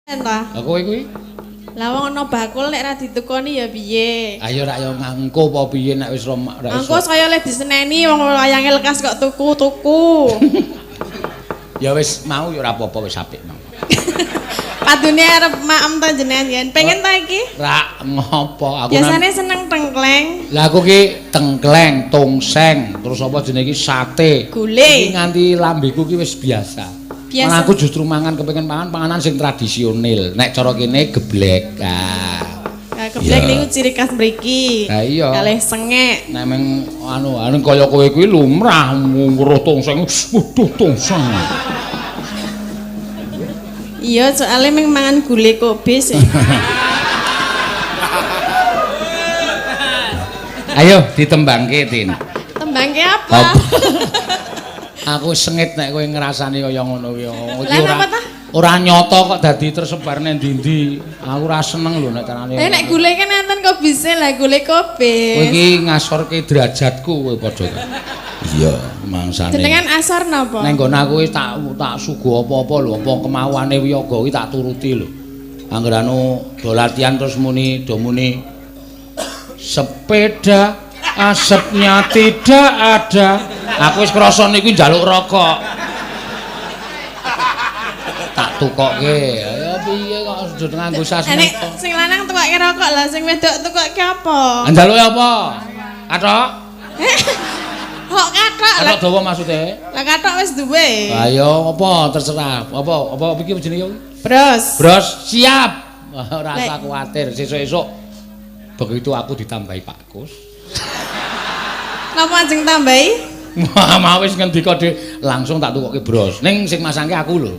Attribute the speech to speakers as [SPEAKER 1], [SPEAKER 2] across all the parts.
[SPEAKER 1] Ta?
[SPEAKER 2] Lah kowe kuwi?
[SPEAKER 1] Lah wong ana bakul nek ra ditukoni ya piye?
[SPEAKER 2] Ayo rak ya ngangko apa piye nek wis ora iso.
[SPEAKER 1] Engko saya le diseneni wong wayange lekas kok tuku-tuku.
[SPEAKER 2] Ya wis mau ya ora apa-apa wis apik mau.
[SPEAKER 1] Padune arep maem ta jenengan yen. Pengen ta iki?
[SPEAKER 2] Rak ngopo aku.
[SPEAKER 1] Biasane seneng tengkleng.
[SPEAKER 2] Lah aku ki tengkleng, tongseng, terus apa jenenge iki sate.
[SPEAKER 1] Gule.
[SPEAKER 2] Iki nganti lambeku ki wis biasa.
[SPEAKER 1] Biasa.
[SPEAKER 2] Malah aku justru mangan kepengin mangan panganan sing tradisional. Nek cara kene geblek. Ah.
[SPEAKER 1] Nah, geblek niku ciri khas mriki.
[SPEAKER 2] Lah iya.
[SPEAKER 1] Kalih sengek.
[SPEAKER 2] Nek meng anu anu kaya kowe kuwi lumrah weruh tongseng. Waduh tongseng.
[SPEAKER 1] Iya, soalnya meng mangan gule kobis.
[SPEAKER 2] Ayo ditembangke, Tin.
[SPEAKER 1] Tembangke apa?
[SPEAKER 2] Aku sengit nek kowe ngrasani kaya ngono kuwi.
[SPEAKER 1] Lah napa ta?
[SPEAKER 2] Ora nyata kok dadi tersebar nang ndi-ndi. Aku ora seneng lho nek carane.
[SPEAKER 1] Eh nek gule kan enten kobise lah gule kobis.
[SPEAKER 2] Kowe iki ngasorke derajatku kowe padha. Iya, mangsane.
[SPEAKER 1] Jenengan asor napa?
[SPEAKER 2] Neng nggon aku wis tak suguh apa-apa lho, apa kemauane wiyaga kuwi tak turuti lho. Angger anu do latihan terus muni do muni sepeda asapnya tidak ada. Aku wis krasa niku njaluk rokok. Tak tukokke. Ya piye kok aja nganggo sasmita.
[SPEAKER 1] Nek sing lanang tukokke rokok lah, sing wedok tukokke apa?
[SPEAKER 2] Njaluke apa? Kathok?
[SPEAKER 1] Kok kathok?
[SPEAKER 2] Kathok dawa maksude?
[SPEAKER 1] Lah kathok wis duwe.
[SPEAKER 2] Ayo apa terserah. Apa apa iki jenenge kuwi?
[SPEAKER 1] Bros.
[SPEAKER 2] Bros siap. Ora usah kuwatir, sesuk-esuk begitu aku ditambahi Pak Kus.
[SPEAKER 1] Napa ajeng tambahi?
[SPEAKER 2] Wah, mau wis ngendika dhewe langsung tak tukokke bros. Ning sing masangke aku lho.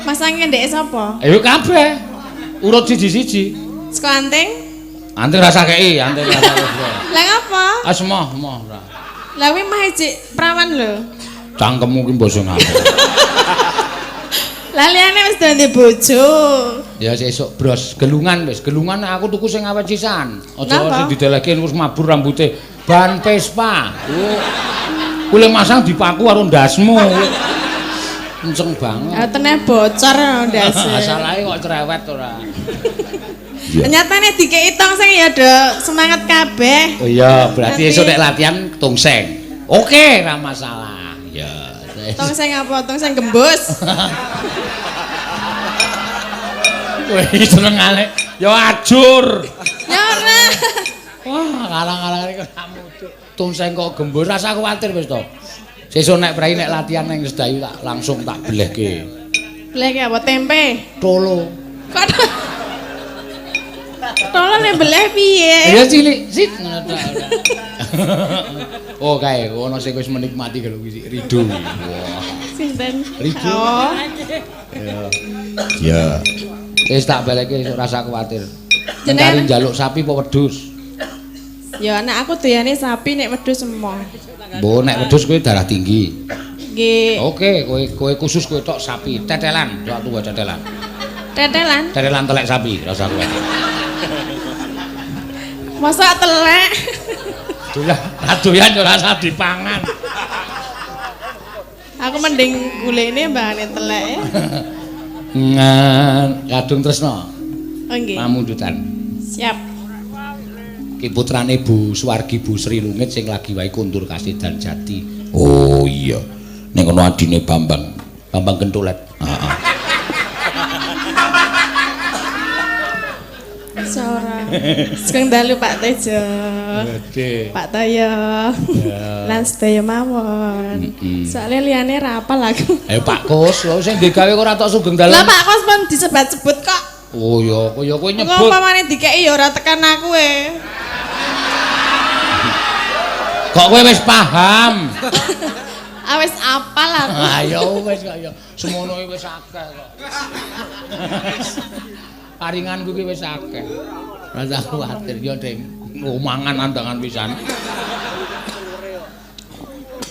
[SPEAKER 1] Masangke ndeke sapa?
[SPEAKER 2] Ayo kabeh. Urut siji-siji.
[SPEAKER 1] Saka anting?
[SPEAKER 2] Anting rasa kei, anting rasa kei.
[SPEAKER 1] Lah ngapa?
[SPEAKER 2] Ah semoh, moh ora.
[SPEAKER 1] Lah kuwi mah ijik prawan lho.
[SPEAKER 2] Cangkemmu ki mbok sing apa.
[SPEAKER 1] Lah liyane wis dadi bojo.
[SPEAKER 2] Ya sesuk bros, gelungan wis, gelungan aku tuku sing awet sisan. Aja sing didelehke terus mabur rambute. Ban Vespa. Kuwi masang dipaku karo ndasmu. Kenceng banget.
[SPEAKER 1] Ah teneh bocor ndase.
[SPEAKER 2] Salahe kok cerewet ora.
[SPEAKER 1] Nyatane dikeki tongseng ya, Dok. Semangat kabeh.
[SPEAKER 2] Oh iya, berarti esuk nek latihan tongseng. Oke, ora masalah. Ya.
[SPEAKER 1] Tongseng apa? Tongseng gembus.
[SPEAKER 2] Kowe iki senengane ya ajur.
[SPEAKER 1] Ya ora.
[SPEAKER 2] Wah, kalang-kalang iki ora mutu. Tongseng kok gembus, rasa kuwatir wis to. Sesuk nek prei nek latihan ning Sedayu tak langsung tak belehke.
[SPEAKER 1] Belehke apa? Tempe?
[SPEAKER 2] Tolo.
[SPEAKER 1] Kok tolo nek beleh piye?
[SPEAKER 2] Ya cilik, sit ngono tok. Oh kae ono sing wis menikmati kalau kuwi Rido. Wah.
[SPEAKER 1] Sinten?
[SPEAKER 2] Rido.
[SPEAKER 1] Oh.
[SPEAKER 2] Ya. Ya. Wis tak baleke esuk rasa kuwatir.
[SPEAKER 1] Jenengan
[SPEAKER 2] njaluk sapi apa wedhus?
[SPEAKER 1] Ya anak aku doyane sapi nek wedhus emoh.
[SPEAKER 2] Mbok nek wedhus kowe darah tinggi.
[SPEAKER 1] Nggih.
[SPEAKER 2] Oke, kowe khusus kowe tok sapi, tetelan, tok tuwa tetelan.
[SPEAKER 1] Tetelan?
[SPEAKER 2] Tetelan telek sapi, rasa kuwatir.
[SPEAKER 1] Masa telek?
[SPEAKER 2] Doyan, ra doyan yo rasa dipangan.
[SPEAKER 1] Aku mending gulene mbahane telek.
[SPEAKER 2] Ngan kadung tresna.
[SPEAKER 1] Oh nggih.
[SPEAKER 2] Pamundutan.
[SPEAKER 1] Siap.
[SPEAKER 2] Ki putrane Bu Suwargi Bu Sri Lungit sing lagi wae kondur kasidan jati. Oh iya. Ning kono adine Bambang, Bambang Gentulet. Heeh.
[SPEAKER 1] Sora. Sugeng dalu Pak Tejo. Pak Toyo. Lan sedaya mawon. Soale liyane ra apal aku.
[SPEAKER 2] Ayo Pak Kus, lho sing digawe kok ora tok sugeng dalu.
[SPEAKER 1] Lah Pak Kus pun disebat-sebut kok.
[SPEAKER 2] Oh ya, kaya kowe nyebut.
[SPEAKER 1] Engko umpamane dikeki ya ora tekan aku e.
[SPEAKER 2] Kok kowe wis paham?
[SPEAKER 1] Ah wis apal aku.
[SPEAKER 2] Ah ya wis kok ya. Semono iki wis akeh kok. Paringanku ki wis akeh. Ora kuwatir ya, Ding. Mangan andangan pisan.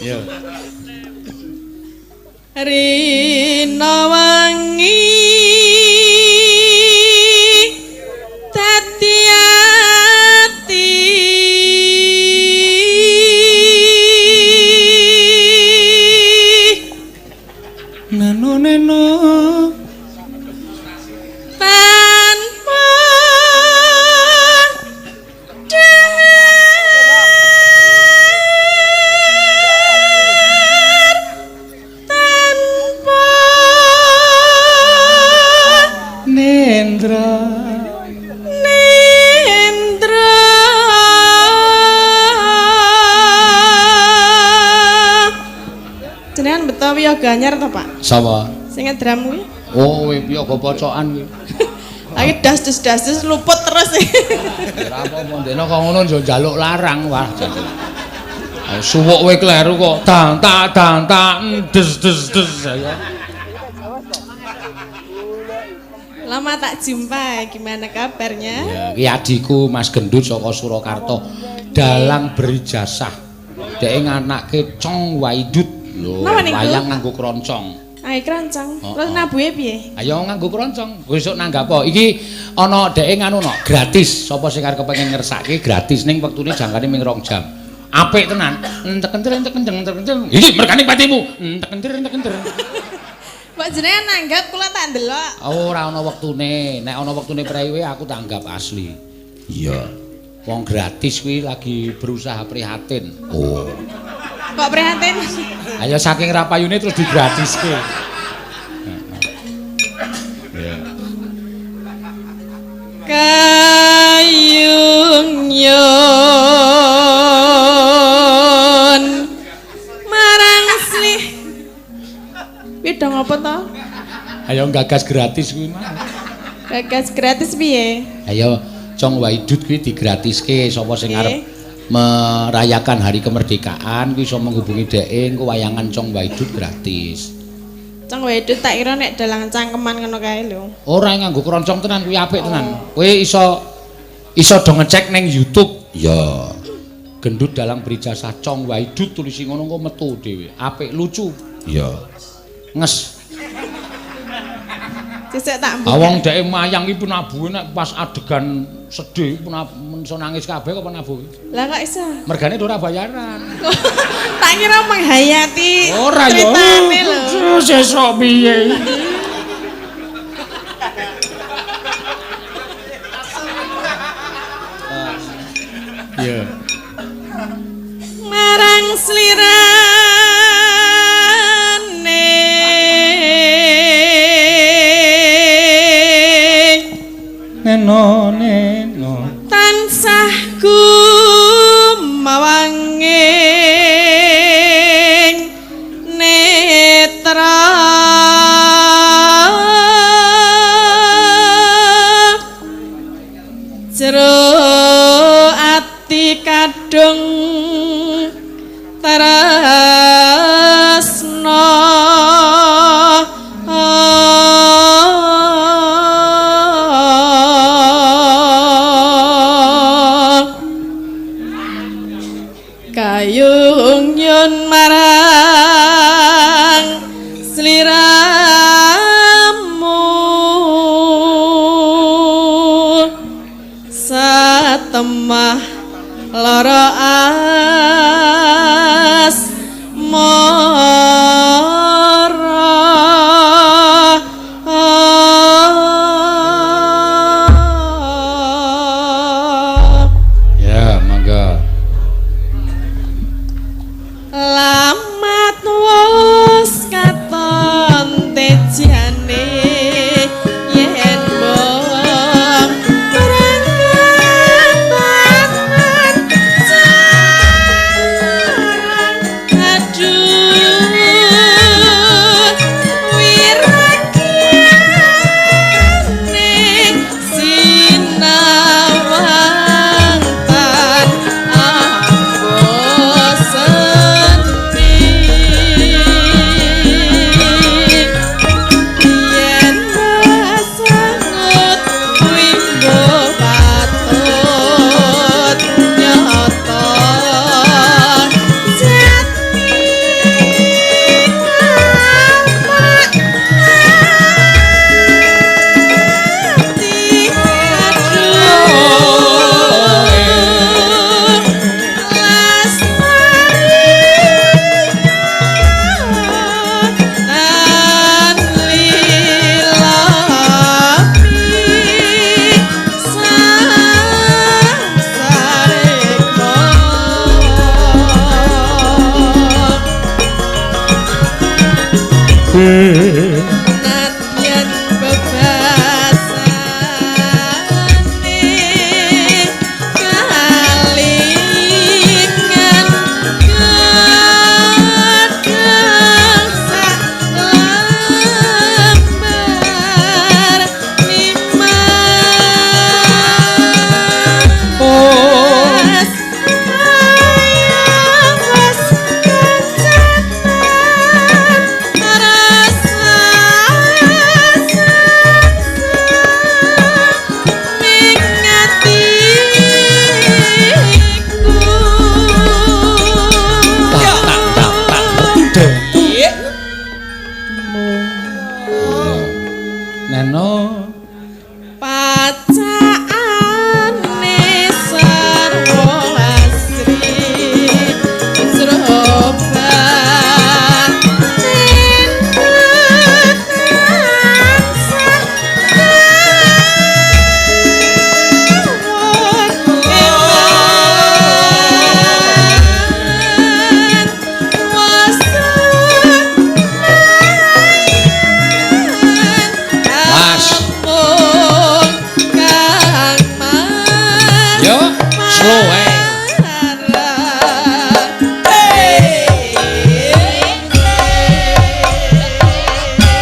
[SPEAKER 2] Ya.
[SPEAKER 1] Rina wangi dadi ati
[SPEAKER 2] neno neno Nendra.
[SPEAKER 1] Nendra. Jenengan beto wiyaga anyar to, Pak?
[SPEAKER 2] Sapa?
[SPEAKER 1] Sing ngedram kuwi.
[SPEAKER 2] Oh, wiyaga pocokan kuwi.
[SPEAKER 1] Lagi das-das luput terus.
[SPEAKER 2] Ora apa-apa ndekno kok ngono yo njaluk larang wah. Suwuk kowe kleru kok. Dang tak dang tak des des des ayo.
[SPEAKER 1] Lama tak jumpa, gimana kabarnya?
[SPEAKER 2] Ya, iki adikku Mas Gendut saka Surakarta. Dalang berijasah. Dheke nganake Cong Waidut. Lho, wayang nganggo kroncong.
[SPEAKER 1] Ayo kroncong.
[SPEAKER 2] Oh,
[SPEAKER 1] Terus
[SPEAKER 2] oh.
[SPEAKER 1] nabuhe piye?
[SPEAKER 2] Ayo nganggo kroncong. Besok nanggap apa? Iki ana dheke nganu no, gratis. Sapa sing arep kepengin ngersake gratis ning wektune jangkane ming 2 jam. Apik tenan. Entek enter entek enter entek enter. Iki mergane patimu. Entek enter entek enter.
[SPEAKER 1] Mbok jenengan nanggap kula tak ndelok.
[SPEAKER 2] Ora ana wektune. Nek ana wektune prewe aku tanggap asli. Iya. Wong gratis kuwi lagi berusaha prihatin. Oh.
[SPEAKER 1] Kok prihatin?
[SPEAKER 2] Ayo saking rapayune terus digratiske. Iya.
[SPEAKER 1] Kayung yun marang slih. Piye dong apa to?
[SPEAKER 2] Ayo gagas gratis kuwi mah.
[SPEAKER 1] Gagas gratis piye?
[SPEAKER 2] Ayo Cong Waidut kuwi digratiske sapa sing arep merayakan hari kemerdekaan kuwi iso menghubungi dheke engko wayangan Cong Waidut gratis.
[SPEAKER 1] Cong Waidut tak kira nek dalang cangkeman ngono kae lho.
[SPEAKER 2] Ora nganggo kroncong tenan kuwi apik tenan. Kowe iso iso do ngecek ning YouTube. Ya. Gendut dalang berijasah Cong Waidut tulisi ngono engko metu dhewe. Apik lucu. Iya. Nges.
[SPEAKER 1] Sesek tak mbuka.
[SPEAKER 2] Wong dheke mayang iki penabuhe nek pas adegan sedih iso nangis kabeh kok penabuhe.
[SPEAKER 1] Lah kok iso?
[SPEAKER 2] Mergane ora bayaran.
[SPEAKER 1] Tak kira menghayati
[SPEAKER 2] ora ya.
[SPEAKER 1] Critane lho.
[SPEAKER 2] Sesuk piye? Iya.
[SPEAKER 1] Marang slirane
[SPEAKER 2] neno neno
[SPEAKER 1] tansah gumawanging netra jero ati kadung tresna. Kayung yun marang sliramu satemah lara asmara.
[SPEAKER 2] Ya, mangga.
[SPEAKER 1] Lamat wis katon tejane yen bong berangkat.
[SPEAKER 2] Seno
[SPEAKER 1] Pacaane sarwa asri sroba
[SPEAKER 2] Mas. Yo, slow ae.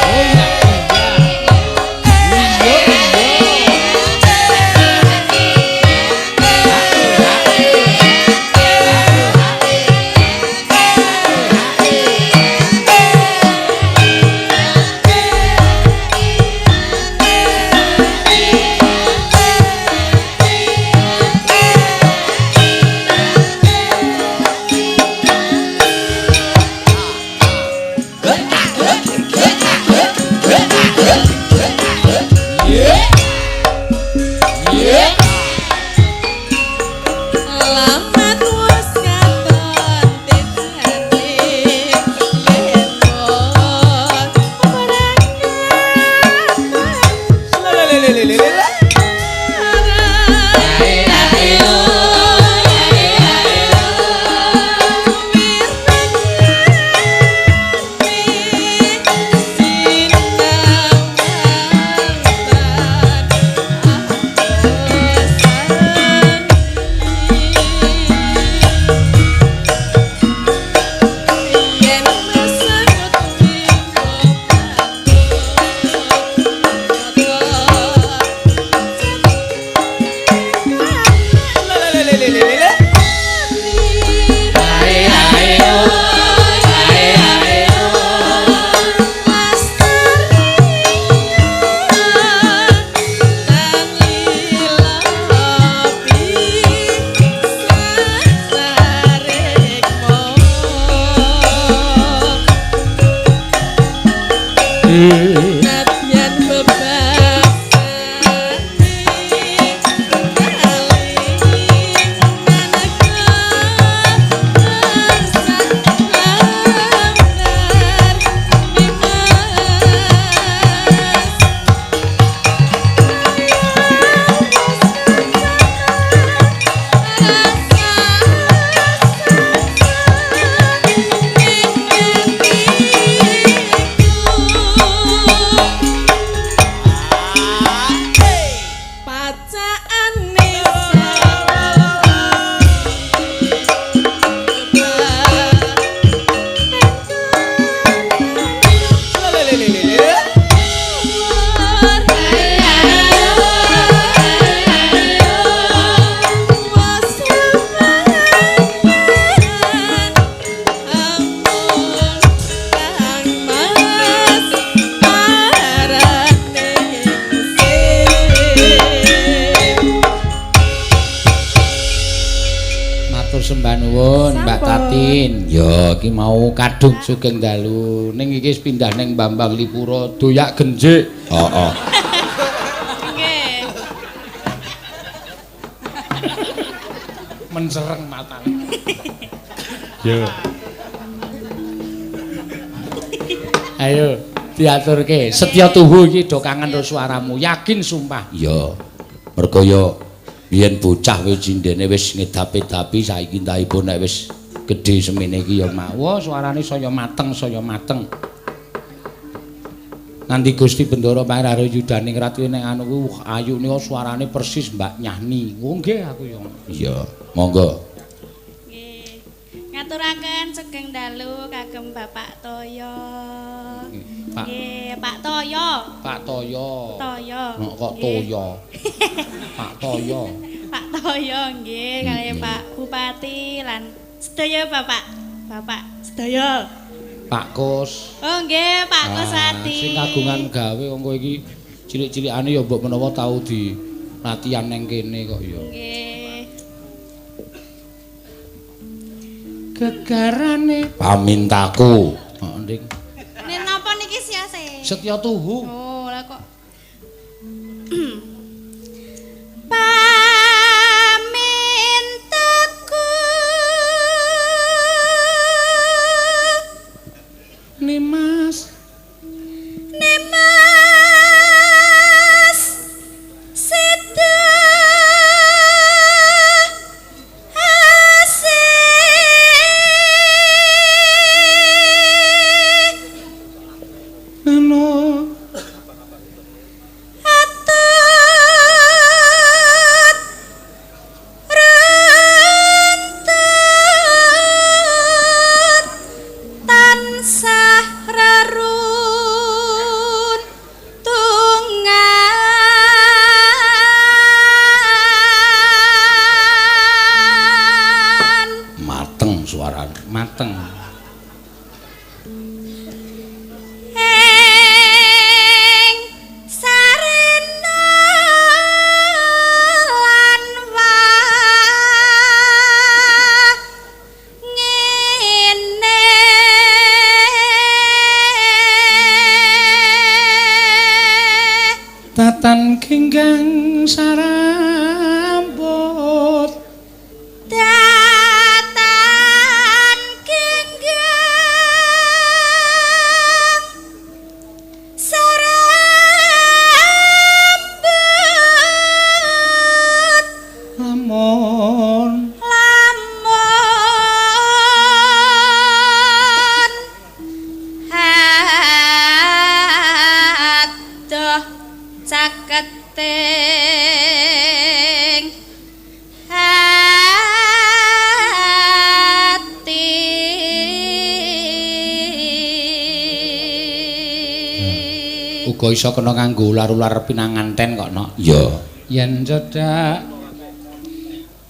[SPEAKER 2] Oh iya, iya.
[SPEAKER 1] Lamat wis katon tejane lemon Nadyan bebasane kali maneka lambar nimas. Pacaane
[SPEAKER 2] Matur sembah nuwun Mbak
[SPEAKER 1] Sampun.
[SPEAKER 2] Tatin. Ya iki mau kadung sugeng dalu. Ning iki wis pindah ning Bambang Lipura doyak genjik. Heeh.
[SPEAKER 1] Nggih.
[SPEAKER 2] Mensereng matane. Yo. Ayo diaturke. Setya tuhu iki do kangen karo suaramu. Yakin sumpah. Iya. Mergo yo biyen bocah wis cindene wis ngedapi-dapi saiki entahipun nek wis gedhe semene iki ya mawa suarane saya mateng saya mateng. Nganti Gusti Bendara Pangeran Yudaning Ratu nek anu kuwi ayu nika suarane persis Mbak Nyahni. Oh nggih aku ya. Iya, monggo.
[SPEAKER 3] Nggih. Ngaturaken sugeng dalu kagem Bapak Toyo.
[SPEAKER 2] Pak
[SPEAKER 3] Nggih, Pak Toyo.
[SPEAKER 2] Pak Toyo.
[SPEAKER 3] Toyo.
[SPEAKER 2] Nek kok
[SPEAKER 3] Nggih.
[SPEAKER 2] Toyo. Pak Toyo.
[SPEAKER 3] Pak Toyo nggih kalih Pak Bupati lan sedaya Bapak. Bapak sedaya.
[SPEAKER 2] Pak Kus.
[SPEAKER 3] Oh nggih, Pak Kuswati.
[SPEAKER 2] Sing kagungan gawe wong kowe iki cilik-cilikane ya mbok menawa tau di latihan neng kene kok ya.
[SPEAKER 3] Nggih.
[SPEAKER 2] Gegarane pamintaku. Heeh, Ning.
[SPEAKER 3] Nek napa niki siase?
[SPEAKER 2] Setya tuhu.
[SPEAKER 3] Oh, lah kok
[SPEAKER 2] Tatan genggang sarambut.
[SPEAKER 3] Tatan genggang sarambut.
[SPEAKER 2] Lamun
[SPEAKER 3] lamun adoh caketing hati.
[SPEAKER 2] Uga iso kena kanggo ular-ular pinanganten kok, Nok. Ya. Yen cedhak,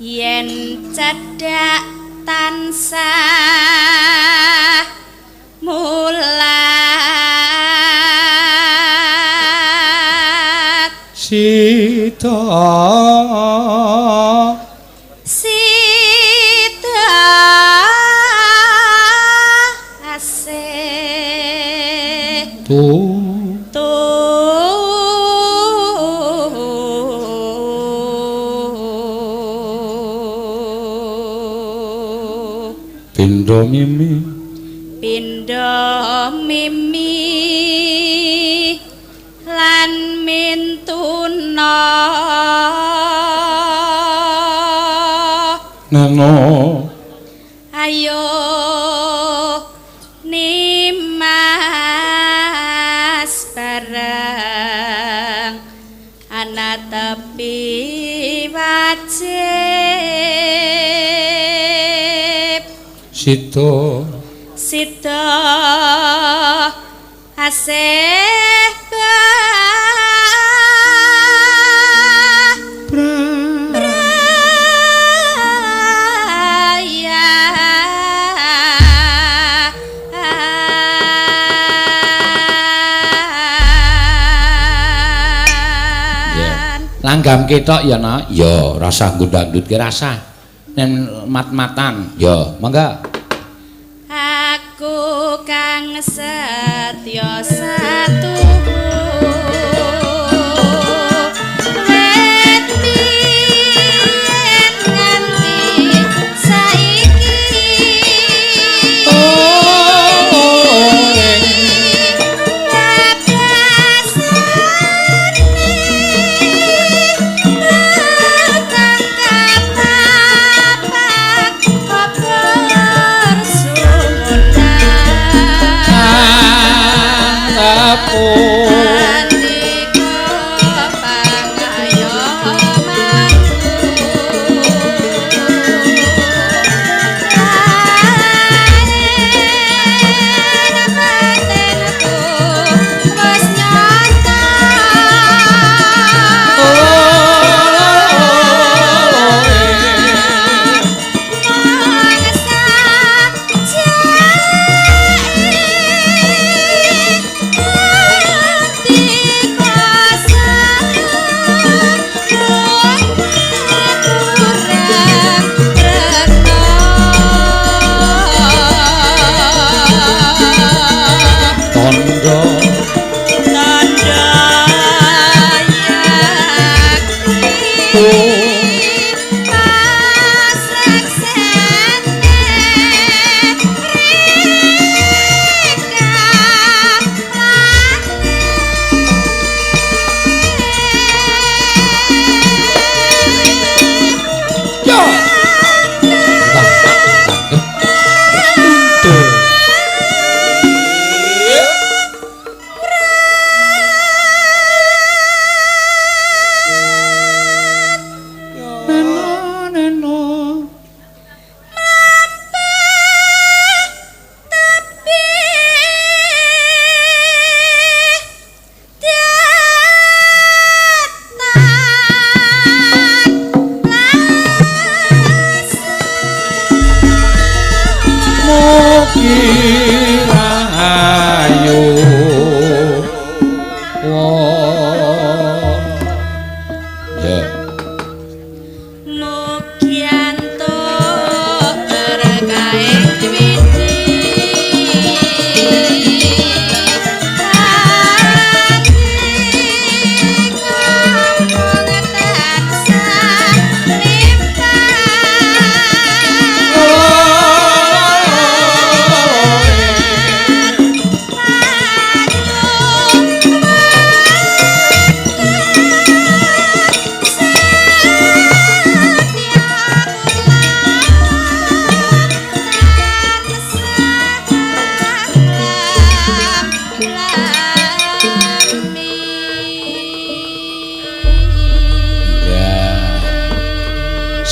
[SPEAKER 3] yen cedhak tansah mulat
[SPEAKER 2] sida
[SPEAKER 3] sida asih
[SPEAKER 2] tu
[SPEAKER 3] tu
[SPEAKER 2] pindha mimi,
[SPEAKER 3] pindha mimi lan mintuna
[SPEAKER 2] nano
[SPEAKER 3] ayo nimas bareng ana tepi wajib
[SPEAKER 2] sida
[SPEAKER 3] sida asih braya.
[SPEAKER 2] Langgam ketok ya, Nak. Ya, rasah nggo dangdut ki rasah. Nen mat-matan. Ya, mangga.
[SPEAKER 3] Aku kang setya satuhu wit biyen nganti saiki
[SPEAKER 2] Antepung.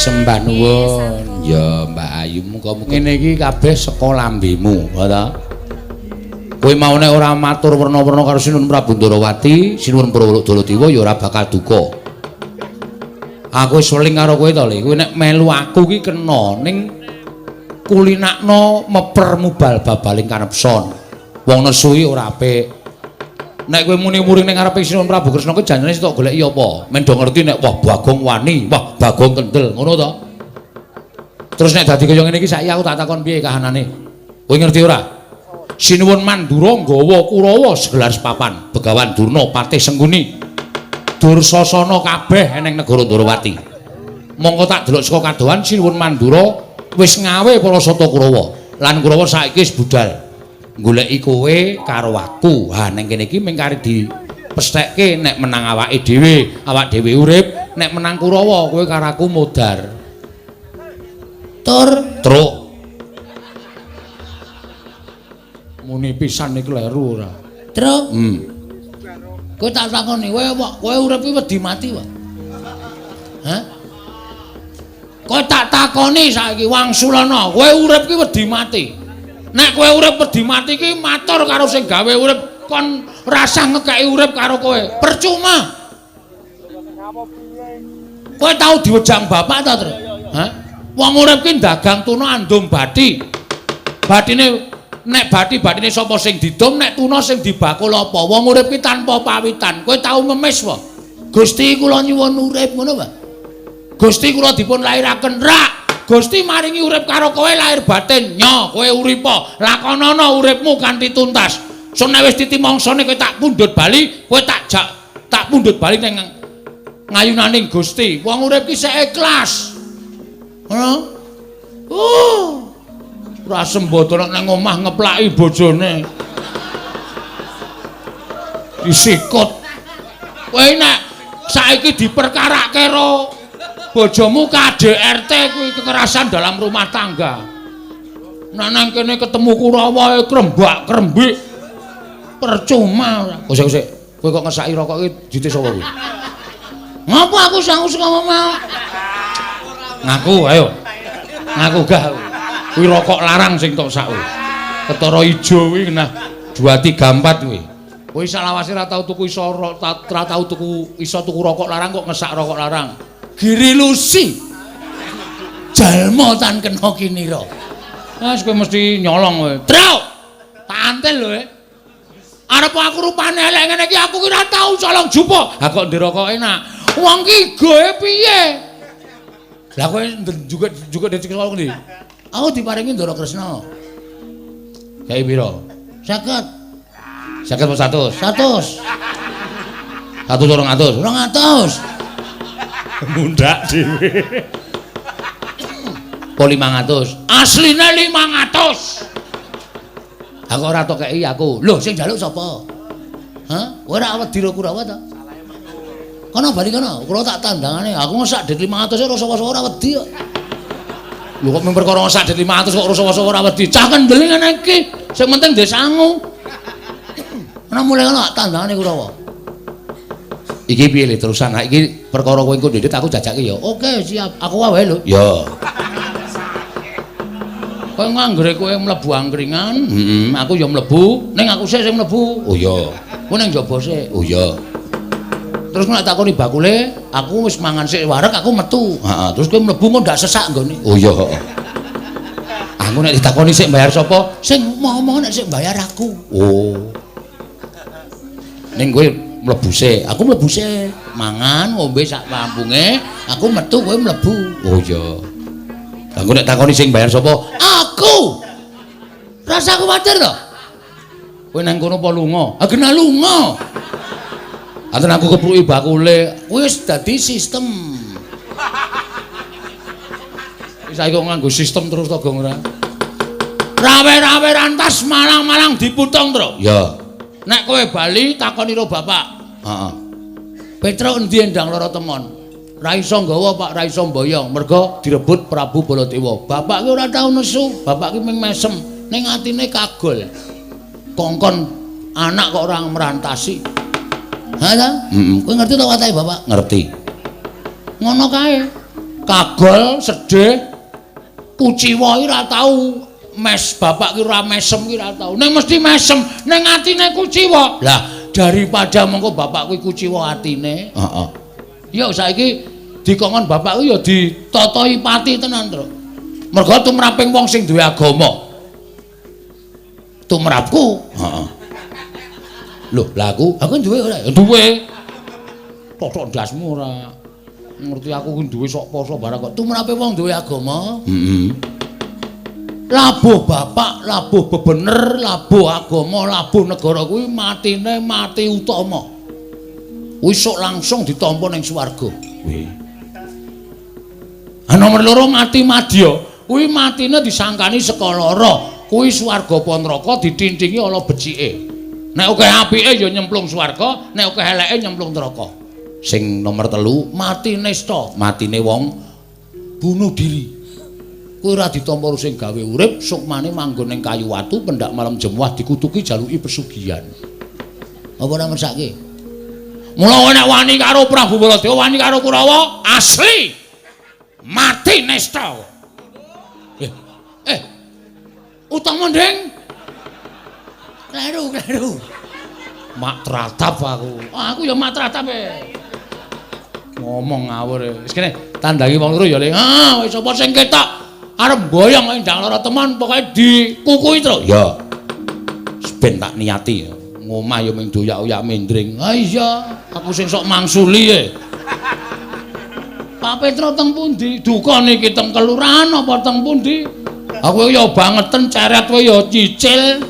[SPEAKER 2] Sembah nuwun. Ya Mbak Ayu, muga-muga ngene iki kabeh saka lambemu, ha ta? Kowe mau nek ora matur werna-werna karo Sinuwun Prabu Ndarawati, Sinuwun Prawodolodiwa ya ora bakal duka. Aku wis weling karo kowe to, Le. Kowe nek melu aku ki kena ning kulinakno meper mubal babaling kanepson. Wong nesu iki ora apik. Nek kowe muni muring ning ngarepe Sinuwun Prabu Kresna kuwi janjane sing tok goleki apa? Men do ngerti nek wah Bagong wani, wah Bagong kendel, ngono to. Terus nek dadi kaya ngene iki saiki aku tak takon piye kahanane? Kowe ngerti ora? Sinuwun Mandura nggawa Kurawa segelar sepapan, Begawan Durna patih Sengkuni. Dursasana kabeh eneng negara Ndarawati. Mongko tak delok saka kadohan Sinuwun Mandura wis ngawe para sata Kurawa. Lan Kurawa saiki wis budal goleki kowe karo aku. Ha ning kene iki mung kari dipesthekke nek menang awake dhewe, awak dhewe urip, nek menang Kurawa kowe karo aku modar. Tur truk. Muni pisan iki kleru ora? Truk. Kowe tak takoni, kowe urip iki wedi mati, Pak? Hah? Kowe tak takoni saiki wangsulana, kowe urip iki wedi mati. Nek kowe urip wedi mati iki matur karo sing gawe urip, kon rasah ngekeki urip karo kowe. Percuma. Kowe tau diwejang bapak ta, Tru? Hah? Wong urip ki dagang tuna andum bathi. Bathine nek bathi-bathine sapa sing didum, nek tuna sing dibakul apa? Wong urip ki tanpa pawitan. Kowe tau ngemis wae. Gusti kula nyuwun urip ngono, Pak. Gusti kula dipun lairaken rak. Gusti maringi urip karo kowe lahir batin. Nyo, kowe uripa. Lakonana uripmu kanthi tuntas. Sun nek wis titi mangsane kowe tak pundhut bali, kowe tak jak tak pundhut bali ning ngayunaning Gusti. Wong urip ki sik ikhlas. Ngono. Ora sembodo nek nang omah ngeplaki bojone. Disikut. Kowe nek saiki diperkarake karo bojomu KDRT kuwi kekerasan dalam rumah tangga. Nek nang kene ketemu Kurawa krembak-krembik. Percuma ora. Kosek kosek. Kowe kok ngesaki rokok iki dite sapa kuwi? Ngapa aku sangu saka omah? Ngaku ayo. Ngaku gah. Kuwi rokok larang sing tok sak kuwi. Ketara ijo kuwi kena 2 3 4 kuwi. Kowe salawase ora tau tuku iso ora tau tuku iso tuku rokok larang kok ngesak rokok larang. Giri Lusi. Jalma tan kena kinira. Wes kowe mesti nyolong kowe. Truk. Tak antil lho. Arep aku rupane elek ngene iki aku ki ora tau colong jupo. Ha kok ndek rokok enak. Wong ki goe piye? Lah kowe juga juga dadi colong ndi? Aku diparingi Ndara Kresna. Kae pira? 50. 50 apa 100? 100. 100 200. 200. Mundak dhewe. Po 500. Asline 500. Aku ora tok kei aku. Lho sing njaluk sapa? Hah? Ora wedi ro Kurawa ta? Kono bali kono, kula tak tandangane. Aku ngesak dit 500 ora sapa-sapa ora wedi kok. Lho kok mung perkara ngesak dit 500 kok ora sapa-sapa ora wedi. Cah kendel ngene iki. Sing penting ndek sangu. Ana mulai kono tak tandangane Kurawa. Iki piye le terusan? Ha iki perkara kowe engko ndedit aku jajake ya. Oke, siap. Aku wae lho. Ya. Kowe nganggere kowe mlebu angkringan, heeh, aku ya mlebu, ning aku sik sing mlebu. Oh iya. Kowe ning njaba sik. Oh iya. Terus nek takoni bakule, aku wis mangan sik wareg aku metu. Heeh, terus kowe mlebu kok ndak sesak nggone. Oh iya, heeh. Aku nek ditakoni sik bayar sapa? Sing ngomong nek sik bayar aku. Oh. Ning kowe mlebu sik, aku mlebu sik. Mangan ngombe sak kampunge, aku metu kowe mlebu. Oh iya. Aku nek takoni sing bayar sapa? Aku. Rasa kuwatir to. Kowe nang kono apa lunga? Ah kena lunga. Aten aku kepruki bakule, wis dadi sistem. Wis saiki kok nganggo sistem terus to, Gong ora? Rawe-rawe rantas malang-malang diputung, Tru. Ya. Nek kowe bali takoni ro bapak. Heeh. Petruk endi endang lara temon? Ra iso nggawa Pak, ra iso mboyong, mergo direbut Prabu Baladewa. Bapak ki ora tau nesu, bapak ki mung mesem, ning atine kagol. Kongkon anak kok ora merantasi. Ha ta? Heeh. Kowe ngerti to watake bapak? Ngerti. Ngono kae. Kagol sedih kuciwa iki ora tau mes bapak ki ora mesem ki ora tau. Ning mesti mesem ning atine kuciwa. Lah daripada mengko bapak kuwi kuciwa atine. Heeh. Ya saiki dikongkon bapak kuwi ya ditatahi pati tenan, Truk. Mergo tumraping wong sing duwe agama. Tumrapku. Heeh. Lho, lah aku duwe ora? Duwe. Totok ndasmu ora. Ngerti aku ku duwe sok poso barang kok. Tumrape wong duwe agama. Heeh. Labuh bapak, labuh bebener, labuh agama, labuh negara kuwi matine mati utama. Kuwi sok langsung ditampa ning swarga. Kuwi. Ah nomor loro mati madya. Kuwi matine disangkani saka lara. Kuwi swarga apa neraka ditintingi ala becike. Nek akeh apike ya nyemplung swarga, nek akeh eleke nyemplung neraka. Sing nomor 3 mati nista, matine wong bunuh diri. Kuwi ora ditampa sing gawe urip, sukmane manggon ning kayu watu pendak malam jemuah dikutuki jaluki pesugihan. Apa ora mesake? Mula nek wani karo Prabu Baladewa, wani karo Kurawa, asli mati nista. Utama nding. Kleru, kleru. Mak tratap aku. Aku ya mak tratap e. Ngomong ngawur. Wis kene tandangi wong loro ya, Le. Ah, wis sapa sing ketok arep mboyong ndang lara teman pokoke dikukuhi terus. Ya. Ben tak niati. Ngomah ya mung doyak-oyak mendring. Ah iya, aku sing sok mangsuli e. Pak Petro teng pundi? Duka niki teng kelurahan apa teng pundi? Aku ya bangeten ceret kowe ya cicil.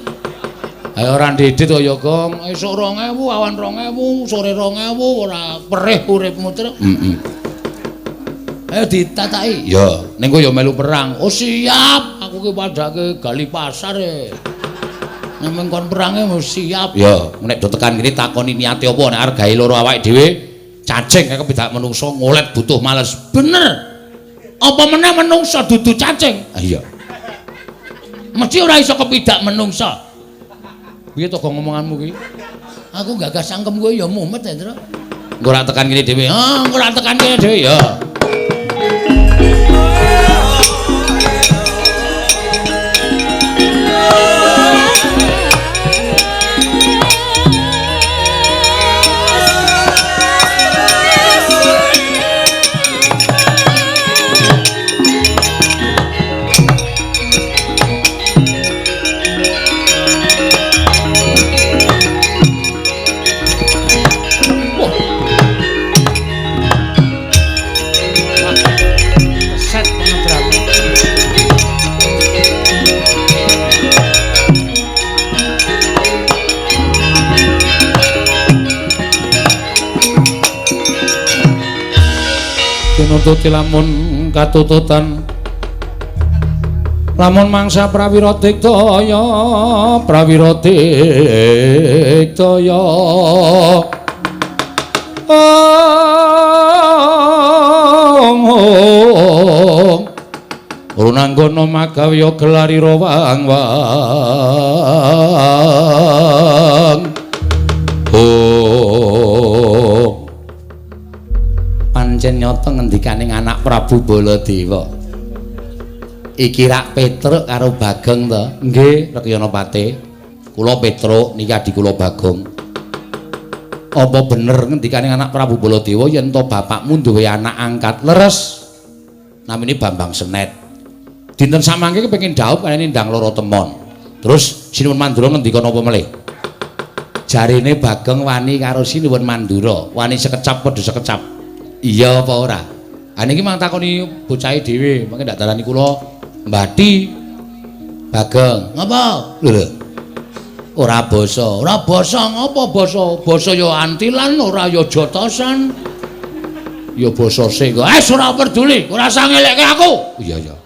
[SPEAKER 2] Ayo ora ndedit kaya Gong, esuk 2000, awan 2000, sore 2000, ora perih uripmu terus. Heeh. Ayo ditataki. Ya, ning kowe ya melu perang. Oh siap, aku ki padhake gali pasar e. Nek kon perange mesti siap. Ya, nek do tekan kene takoni niate apa nek arep gawe loro awake dhewe, cacing kaya kepidak menungso ngolet butuh males. Bener. Apa meneh menungso dudu cacing? Ah iya. Mesti ora iso kepidak menungso. Piye to gong ngomonganmu ki? Aku gagas cangkem kowe ya mumet ya, Tru. Engko ora tekan kene dhewe. Ah, engko ora tekan kene dhewe ya. Tinututi lamun katututan lamun mangsa prawira diktaya prawira diktaya ong runanggono magawya gelarira wang wang oh pancen nyata ngendikaning anak Prabu Baladewa. Iki rak Petruk karo Bagong to? Nggih, Rekyana Pate. Kula Petruk niki adi kula Bagong. Apa bener ngendikaning anak Prabu Baladewa yen to bapakmu duwe anak angkat? Leres. Namine Bambang Senet. Dinten samangke kepengin dhaup kalih ndang loro temon. Terus Sinuwun Mandura ngendika napa melih? Jarine Bagong wani karo Sinuwun Mandura, wani sekecap padha sekecap. Iya apa ora? Ha niki mang takoni bocahe dhewe, mangke ndak darani kula mbati. Bagong, ngapa? Lho. Ora basa, ora basa ngapa basa? Basa ya antilan, ora ya jotosan. Ya basa sing. Eh ora peduli, ora usah ngelekke aku. Iya iya.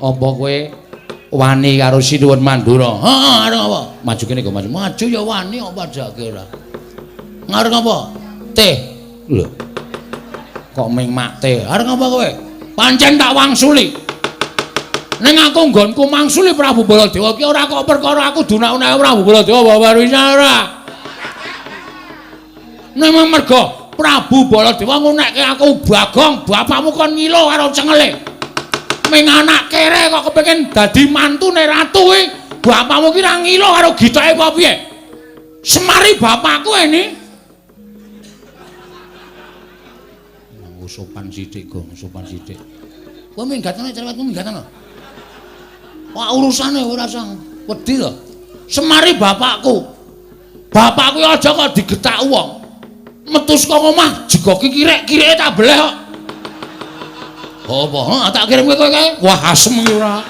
[SPEAKER 2] Apa kowe wani karo Sinuwun Mandura? Heeh, arep apa? Maju kene kok maju. Maju ya wani apa jake ora. Ngarep apa? Teh. Lho. Kok ming makte? Arep ngapa kowe? Pancen tak wangsuli. Ning aku nggonku mangsuli Prabu Baladewa ki ora kok perkara aku dunak-unake Prabu Baladewa babar wis ora. Ning mergo Prabu Baladewa ngunekke aku Bagong, bapakmu kon ngilo karo cengele. Ming anak kere kok kepengin dadi mantune ratu kuwi, bapakmu ki ra ngilo karo gitoke apa piye? Semari bapakku ini. Oh, sopan sithik, Gong, sopan sithik. Kowe minggat ana cerewetmu minggat ana. Wah, urusane ora sang wedi lho. Semari bapakku. Bapakku aja kok digetak wong. Metu saka omah jegoki kirek-kireke tak beleh kok. Apa? Heeh, tak kirim kowe kae. Wah, asem iki ora.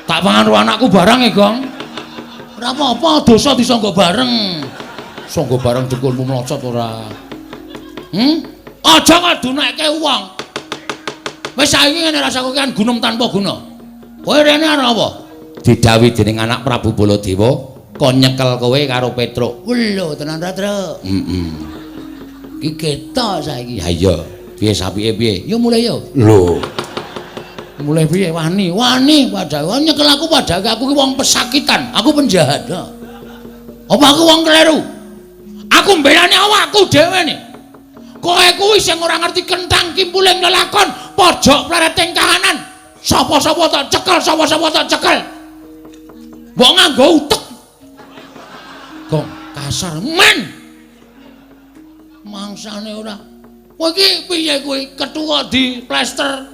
[SPEAKER 2] Tak pangan karo anakku barang e, Gong. Ora apa-apa, dosa disangga bareng. Sangga bareng dengkulmu mlocot ora. Aja kok dunekke wong. Wis saiki ngene rasaku kan gunem tanpa guna. Kowe rene arep apa? Didhawuhi dening anak Prabu Baladewa kon nyekel kowe karo Petruk. Lho, tenan ra, Truk? Heeh. Iki ketok saiki. Ha iya. Piye sapike piye? Yo mulai yo. Lho. Mulai piye wani? Wani padahal nyekel aku padahal aku ki wong pesakitan, aku penjahat. Apa aku wong kleru? Aku mbelani awakku dhewe nih. Kowe kuwi sing ora ngerti kentang kimpuling lelakon, pojok plereting kahanan. Sapa-sapa tak cekel, sapa-sapa tak cekel. Mbok nganggo utek. Gong kasar men. Mangsane ora. Kowe iki piye kowe ketu kok di plester.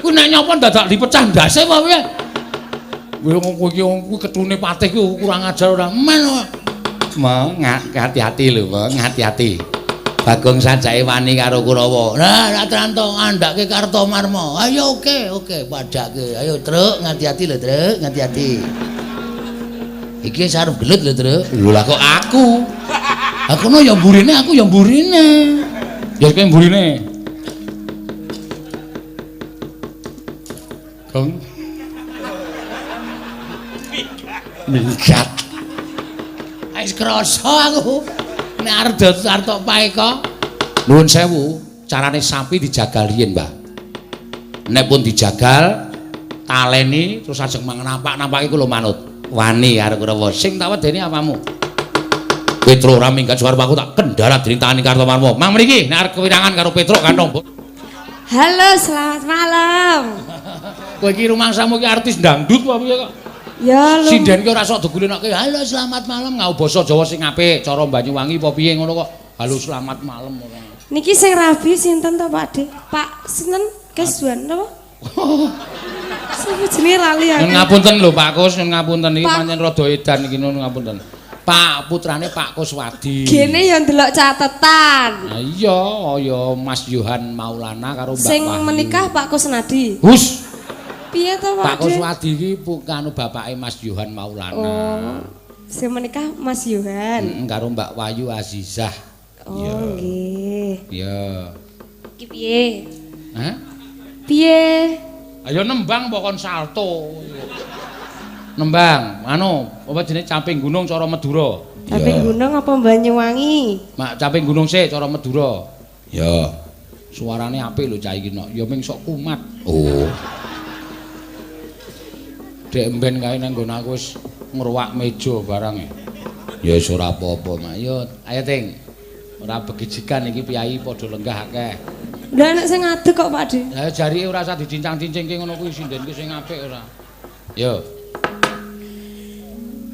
[SPEAKER 2] Kuwi nek nyapa dadak dipecah ndase apa piye? Kowe iki kuwi ketune patih kuwi kurang ajar ora men. Meng hati-hati lho, Meng, hati-hati. Bagong sajake wani karo Kurawa. Lah, ra tranto ngandhake Kartomarma. Ayo oke, oke, padhake. Ayo, Truk, ngati-hati lho, Truk, ngati-hati. Iki sarep gelut lho, Truk. Lho lah kok aku. Aku no ya mburine, aku ya mburine. Ya kowe mburine. Gong. Minggat. Wis krasa aku. Nek arep arep tok paeka. Nuwun sewu, carane sapi dijagal riyin, Mbah. Nek pun dijagal, taleni terus ajeng mangan nampak-nampake kula manut. Wani karo Kurawa. Sing tak wedeni apamu? Petruk ora minggat suara aku tak kendala dening tangane Kartomarma. Mang mriki nek arep kewirangan karo Petruk kantong.
[SPEAKER 1] Halo, selamat malam.
[SPEAKER 2] Kowe iki rumangsamu iki artis dangdut apa piye kok?
[SPEAKER 1] Ya lho.
[SPEAKER 2] Sinden ki ora sok digulinake. Halo, selamat malam ngau basa Jawa sing apik, cara Banyuwangi apa piye ngono kok. Halo, selamat malam ora.
[SPEAKER 1] Niki sing rabi sinten to, Pak De? Pak sinten? Keswan napa? Sapa jenenge lali aku.
[SPEAKER 2] Nyun ngapunten lho Pak Kus, nyun ngapunten iki pancen rada edan iki nyun ngapunten. Pak putrane Pak Kuswadi.
[SPEAKER 1] Gene ya ndelok catetan.
[SPEAKER 2] Ha iya, ya Mas Yohan Maulana karo Mbak
[SPEAKER 1] Sing
[SPEAKER 2] Wahyu.
[SPEAKER 1] menikah Pak Kusnadi.
[SPEAKER 2] Hus.
[SPEAKER 1] Piye to Pak?
[SPEAKER 2] Pak Kuswadi iki kanu bapake Mas Yohan Maulana.
[SPEAKER 1] Oh. Sing menikah Mas Yohan.
[SPEAKER 2] Heeh, karo Mbak Wahyu Azizah.
[SPEAKER 1] Oh, nggih.
[SPEAKER 2] Iya.
[SPEAKER 1] Iki piye?
[SPEAKER 2] Hah?
[SPEAKER 1] Piye?
[SPEAKER 2] Ayo nembang apa kon salto. Nembang, anu, apa jenenge Caping Gunung cara Madura.
[SPEAKER 1] Caping Gunung apa Banyuwangi?
[SPEAKER 2] Mak Caping Gunung sik cara Madura. Ya. Suarane apik lho cah iki nok. Ya ming sok kumat. Oh. Dek mben kae nang nggon aku wis ngruwak meja barang e. Ya wis ora apa-apa, Mak. Yo, ayo Ting. Ora begijikan iki piyayi padha lenggah akeh.
[SPEAKER 1] Lah nek sing ngadeg kok Pak De.
[SPEAKER 2] Lah jarike ora usah dicincang-cincingke ngono kuwi sinden ki sing apik ora. Yo.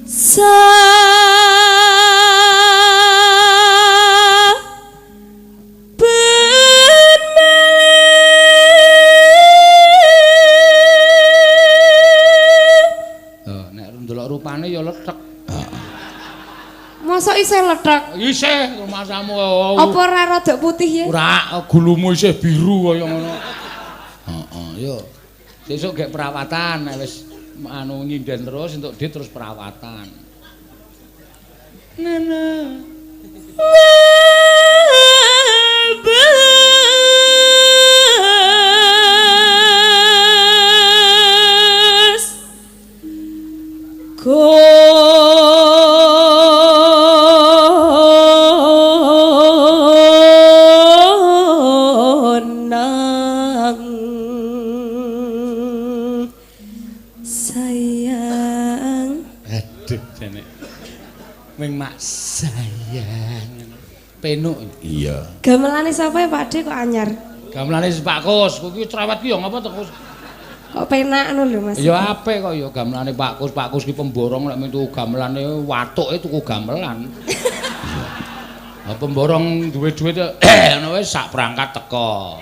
[SPEAKER 1] Saben
[SPEAKER 2] Oh, nek ndelok rupane ya lethek.
[SPEAKER 1] Mosok isih lethek?
[SPEAKER 2] Isih rumasamu.
[SPEAKER 1] Apa ora rada putih ya?
[SPEAKER 2] Ora, gulumu isih biru kaya ngono. Heeh, yo. Sesuk gek perawatan nek wis anu nyinden terus entuk dit terus perawatan. Nana.
[SPEAKER 1] Ngabes konang sayang.
[SPEAKER 2] Aduh jane. Ming mak Sayang. Penuk.
[SPEAKER 4] Iya.
[SPEAKER 1] Gamelane sapa ya Pak De kok anyar?
[SPEAKER 2] Gamelane Pak Kus, kowe iki cerewet ki ya ngapa to Kus?
[SPEAKER 1] Kok penak ngono lho Mas.
[SPEAKER 2] Ya apik kok ya gamelane Pak Kus. Pak Kus ki pemborong nek metu gamelane watuke tuku gamelan. Lah pemborong duwe duit ngono wis sak perangkat teko.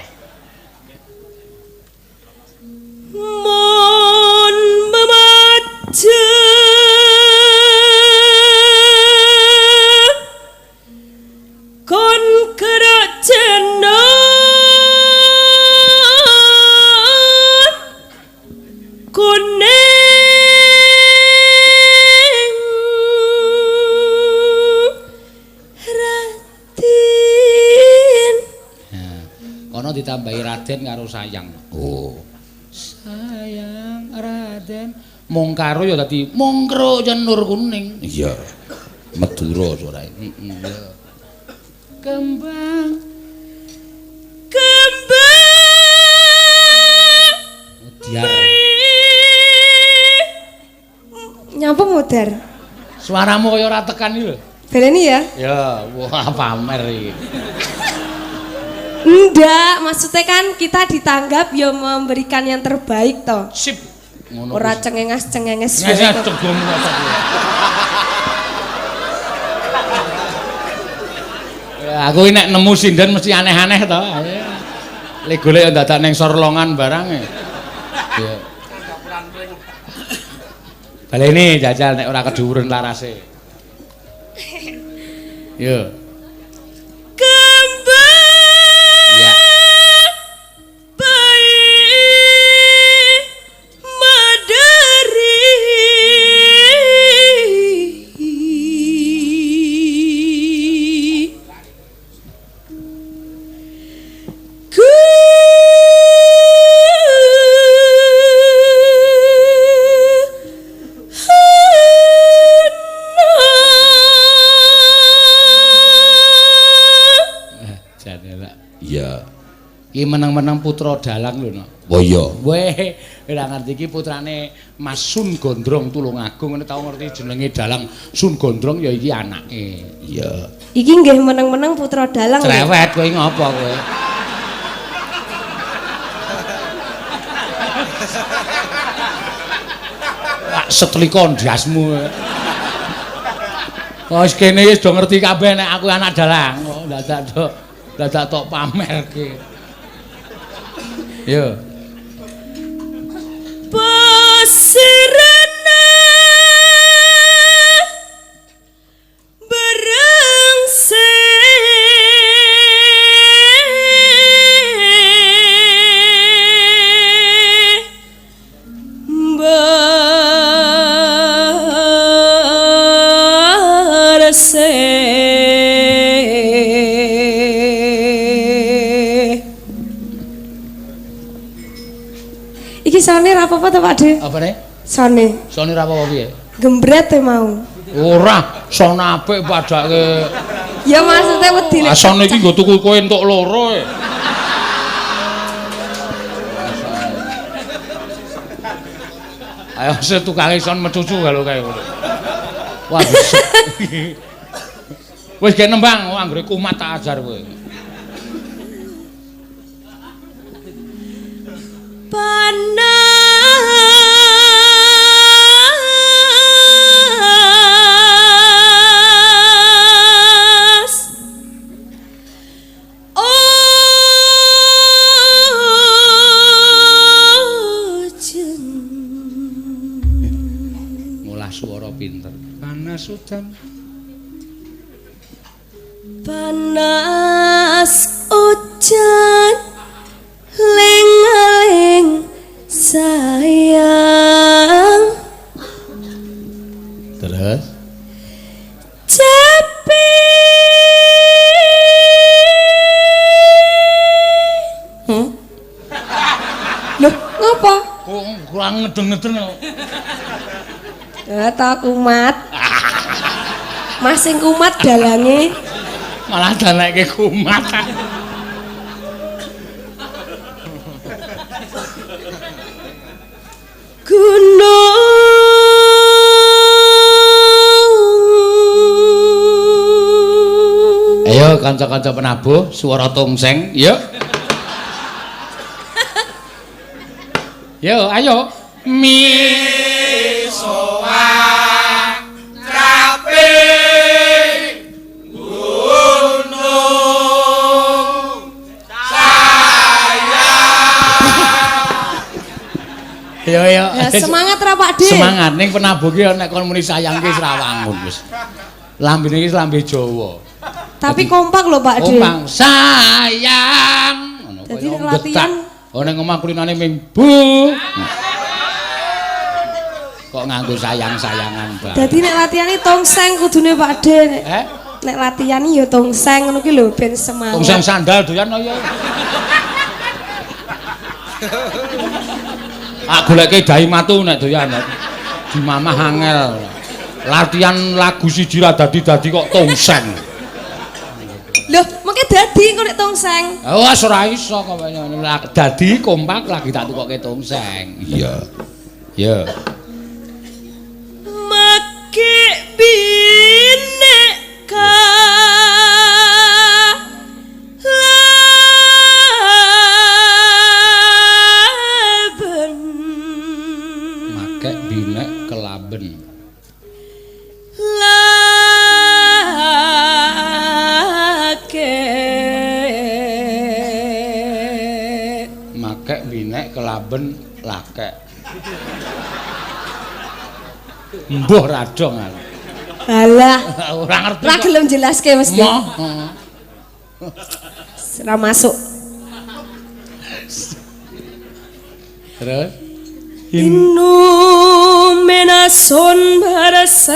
[SPEAKER 1] Mon memaja kon gerak jenot kuning Raden.
[SPEAKER 2] Kono ditambahi Raden karo sayang. Oh. Sayang Raden mung karo ya dadi mungkro cenur kuning.
[SPEAKER 4] Iya. Madura suarae.
[SPEAKER 2] Heeh. Ya. Kembang
[SPEAKER 1] kembang
[SPEAKER 2] diar.
[SPEAKER 1] Nyapa modar?
[SPEAKER 2] Suaramu kaya ora tekan iki lho.
[SPEAKER 1] Baleni ya?
[SPEAKER 2] Ya, wah pamer iki.
[SPEAKER 1] Ndak, maksudnya kan kita ditanggap ya memberikan yang terbaik toh.
[SPEAKER 2] Sip. Ngono.
[SPEAKER 1] Ora cengenges-cengenges.
[SPEAKER 2] Nges cegom. Ya, aku nek nemu sinden mesti aneh-aneh to. Le golek dadak ning sorlongan barang. Ya. Baleni jajal nek ora kedhuwuren larase. Yo.
[SPEAKER 1] Kembang.
[SPEAKER 2] Ya.
[SPEAKER 1] Bayi madari.
[SPEAKER 4] Iya.
[SPEAKER 2] Iki meneng-meneng putra dalang lho, Nok.
[SPEAKER 4] Oh iya.
[SPEAKER 2] Weh, ora ngerti iki putrane Mas Sun Gondrong Tulungagung, ngene tau ngerti jenenge dalang Sun Gondrong ya iki anake.
[SPEAKER 4] Iya.
[SPEAKER 1] Iki nggih meneng-meneng putra dalang.
[SPEAKER 2] Cerewet kowe ngopo kowe? Wah, setlika ndasmu. Wis kene wis do ngerti kabeh nek aku anak dalang. Oh, dadak tok dadak tok pamerke. Yo.
[SPEAKER 1] Pasirana berengse berse. Iki sone ra apa-apa to Pak De?
[SPEAKER 2] Apa ne?
[SPEAKER 1] Sone.
[SPEAKER 2] Sone ra apa-apa piye?
[SPEAKER 1] Gembret e mau.
[SPEAKER 2] Ora, sone apik padake.
[SPEAKER 1] Ya maksudnya wedi lek.
[SPEAKER 2] Ah sone iki nggo tuku kowe entuk loro e. Ayo setukange son mecucu kalau kae ngono. Wah. Wis ge nembang, anggere kumat tak ajar kowe.
[SPEAKER 1] Panas ojen.
[SPEAKER 2] Ngolah suara pinter. Panas udan.
[SPEAKER 1] Panas ujan ling-ling sayang.
[SPEAKER 2] Terus
[SPEAKER 1] cepi. Loh, ngopo?
[SPEAKER 2] Kok kurang ngedeng-ngedeng kok.
[SPEAKER 1] Ya ta kumat. Masing kumat dalange.
[SPEAKER 2] Malah daleke kumat.
[SPEAKER 1] Gunung
[SPEAKER 2] Ayo kanca-kanca penabuh swara tongseng, yuk. Yo, ayo. Mi
[SPEAKER 5] soa trape gunung sayang.
[SPEAKER 2] Yo yo.
[SPEAKER 1] Ya, semangat ra Pak De.
[SPEAKER 2] Semangat ning penabuh ki nek kon muni sayang ki wis ra wangun wis. Lambene iki lambe Jawa.
[SPEAKER 1] Tapi kompak lho Pak De.
[SPEAKER 2] Kompak sayang. Ngono
[SPEAKER 1] Dadi
[SPEAKER 2] kaya
[SPEAKER 1] nek latihan
[SPEAKER 2] getak. Oh ning omah kulinane ming bu. Kok nganggo sayang-sayangan bae.
[SPEAKER 1] Dadi nek latihan iki tongseng kudune Pak De.
[SPEAKER 2] Eh?
[SPEAKER 1] Nek latihan ya tongseng ngono ki lho ben semangat.
[SPEAKER 2] Tongseng sandal doyan ya. Tak goleke dahi matu nek doyan. Di mamah angel. Latihan lagu siji ra dadi-dadi kok tongseng.
[SPEAKER 1] Loh, mengke dadi kok nek tongseng.
[SPEAKER 2] Oh, wis ora iso kok dadi kompak lagi tak tukoke tongseng.
[SPEAKER 4] Iya.
[SPEAKER 2] Ya.
[SPEAKER 3] Make bineka laben.
[SPEAKER 2] Make binek kelaben. Make binek kelaben lakek. Mbuh radong aku.
[SPEAKER 1] Alah,
[SPEAKER 2] ora ngerti.
[SPEAKER 1] Ora gelem jelaske mesti.
[SPEAKER 2] Moh.
[SPEAKER 1] Ora masuk.
[SPEAKER 2] Terus
[SPEAKER 3] Illuminason berseh.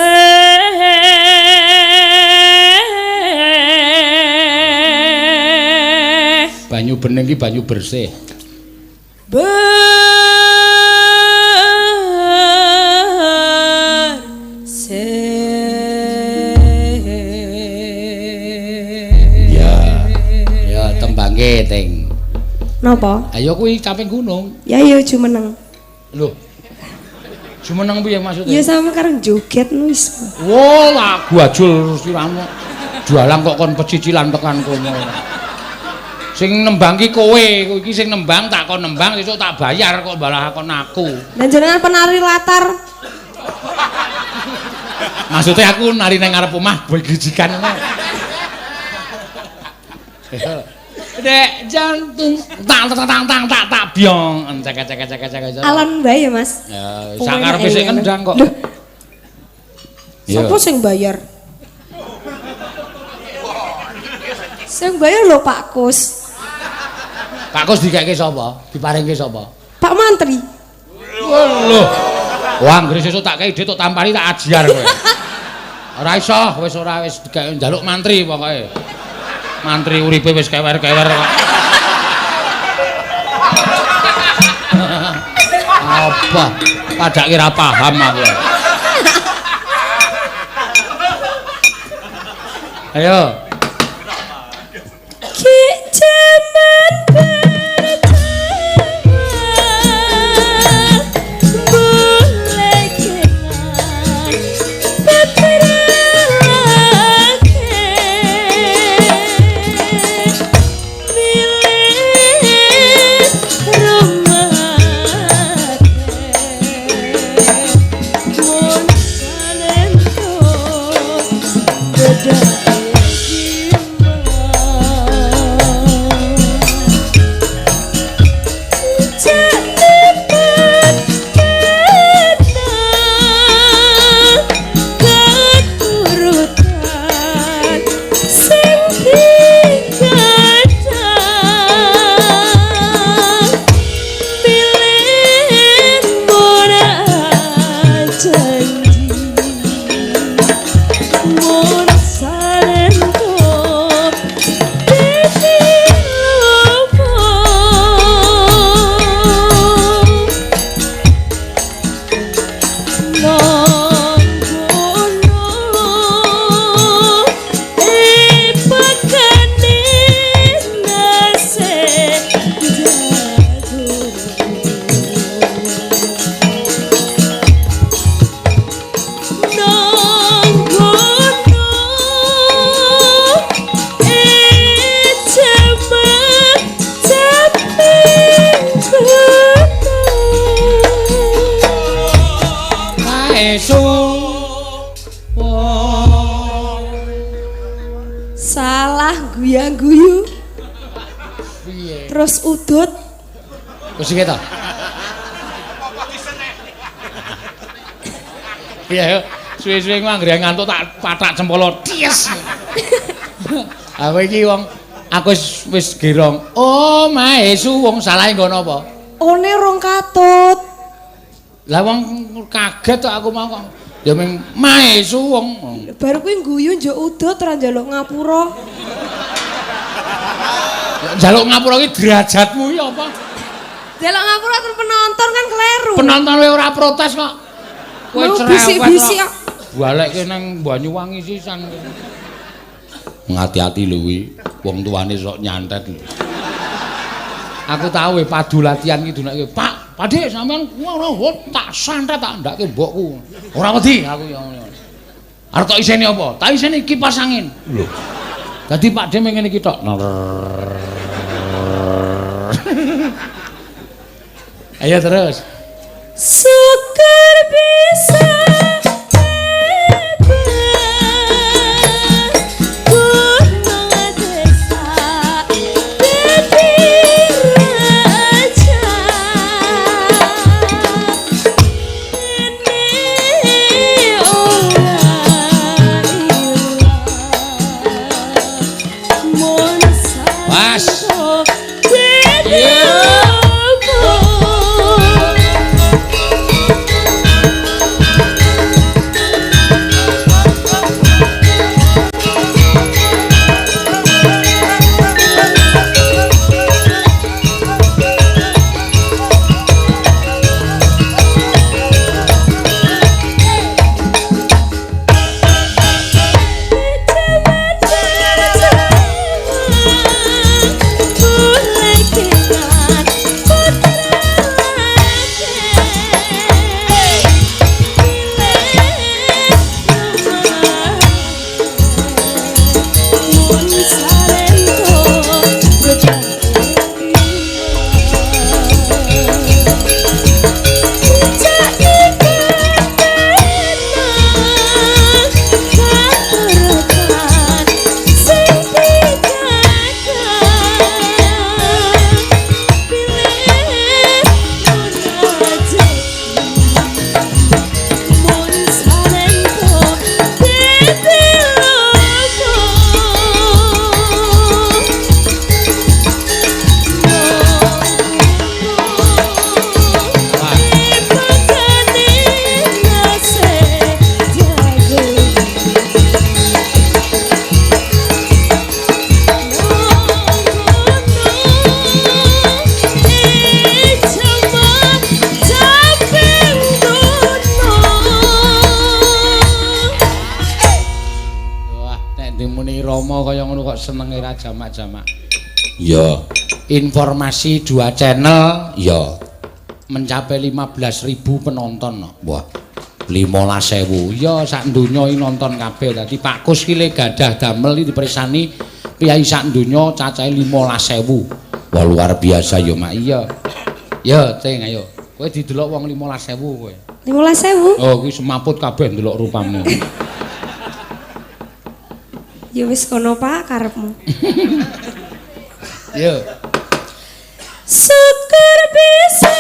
[SPEAKER 2] Banyu bening iki banyu bersih.
[SPEAKER 3] Bersih.
[SPEAKER 2] Ya. Ya tembangke ting.
[SPEAKER 1] Napa?
[SPEAKER 2] Ayo kuwi caping gunung.
[SPEAKER 1] Ya ya jumeneng.
[SPEAKER 2] Lho. Jumeneng piye maksudnya?
[SPEAKER 1] Ya sama karo joget wis.
[SPEAKER 2] Wo, lagu ajul siramu. Jualan kok kon pecicilan tekan kono. Sing nembang ki kowe, iki sing nembang tak kon nembang sesuk tak bayar kok balah kon aku.
[SPEAKER 1] Lah jenengan penari latar.
[SPEAKER 2] Maksudnya aku nari nang ngarep omah begijikan ngono. Dek jantung tang tang tang tang tak tak byong cek cek cek cek cek.
[SPEAKER 1] Alon bae ya, Mas.
[SPEAKER 2] Ya, sakarepe sik kendang kok.
[SPEAKER 1] Lho. Sopo sing bayar? Sing bayar lho Pak Kus.
[SPEAKER 2] Pak Kus dikeke sapa? Diparingke sapa?
[SPEAKER 1] Pak Mantri.
[SPEAKER 2] Lho. Wah, anggere sesuk tak kei dhit tok tampani tak ajiar kowe. Ora iso, wis ora wis dikeke njaluk mantri pokoke. Mantri uripe wis kewer-kewer kok. Apa? Padake ora paham aku. Ayo.
[SPEAKER 3] Ki jaman janji mun.
[SPEAKER 1] Salah guya-guyu.
[SPEAKER 2] Piye?
[SPEAKER 1] Terus udut.
[SPEAKER 2] Wis iki ta? Piye suwe-suwe ku anggere ngantuk tak pathak cempolo. Ties. Aku iki wong aku wis gerong. Oh, mae suwung salahe nggo napa?
[SPEAKER 1] One rong katut.
[SPEAKER 2] Lah wong kaget kok aku mau kok. Ya ming mae suwung.
[SPEAKER 1] Baru kuwi guyu njuk udut ora njaluk ngapura.
[SPEAKER 2] Njaluk ngapura iki derajatmu iki apa?
[SPEAKER 1] Njaluk ngapura terus penonton kan kleru.
[SPEAKER 2] Penonton wae ora protes kok. Kowe cerewet.
[SPEAKER 1] Bisik-bisik kok.
[SPEAKER 2] Balekke nang Banyuwangi sisan.
[SPEAKER 4] Ngati-ati lho kuwi, wong tuane sok nyantet lho.
[SPEAKER 2] Aku tau we padu latihan iki dunake, Pak, Pakde sampean ngono tak santet tak ndake mbokku. Ora wedi aku ya ngono. Arep tok iseni apa? Tak iseni kipas angin.
[SPEAKER 4] Lho.
[SPEAKER 2] Dadi Pakde mengene iki tok. Ayo terus.
[SPEAKER 1] Syukur bisa
[SPEAKER 2] Senenge ra jamak-jamak.
[SPEAKER 4] Iya.
[SPEAKER 2] Informasi 2 channel
[SPEAKER 4] iya
[SPEAKER 2] mencapai 15.000 penonton no.
[SPEAKER 4] Wah, 15.000.
[SPEAKER 2] Iya, sak donya iki nonton kabeh. Dadi Pak Kus ki le gadah damel iki dipersani priyayi sak donya cacahe 15.000.
[SPEAKER 4] Wah, luar biasa ya, Mak.
[SPEAKER 2] Iya. Ya, Ceng, ayo. Kowe didelok wong 15.000 kowe.
[SPEAKER 1] 15.000?
[SPEAKER 2] Oh, kuwi semaput kabeh ndelok rupamu.
[SPEAKER 1] Ya wis kono Pak karepmu.
[SPEAKER 2] Yo.
[SPEAKER 1] Syukur bisa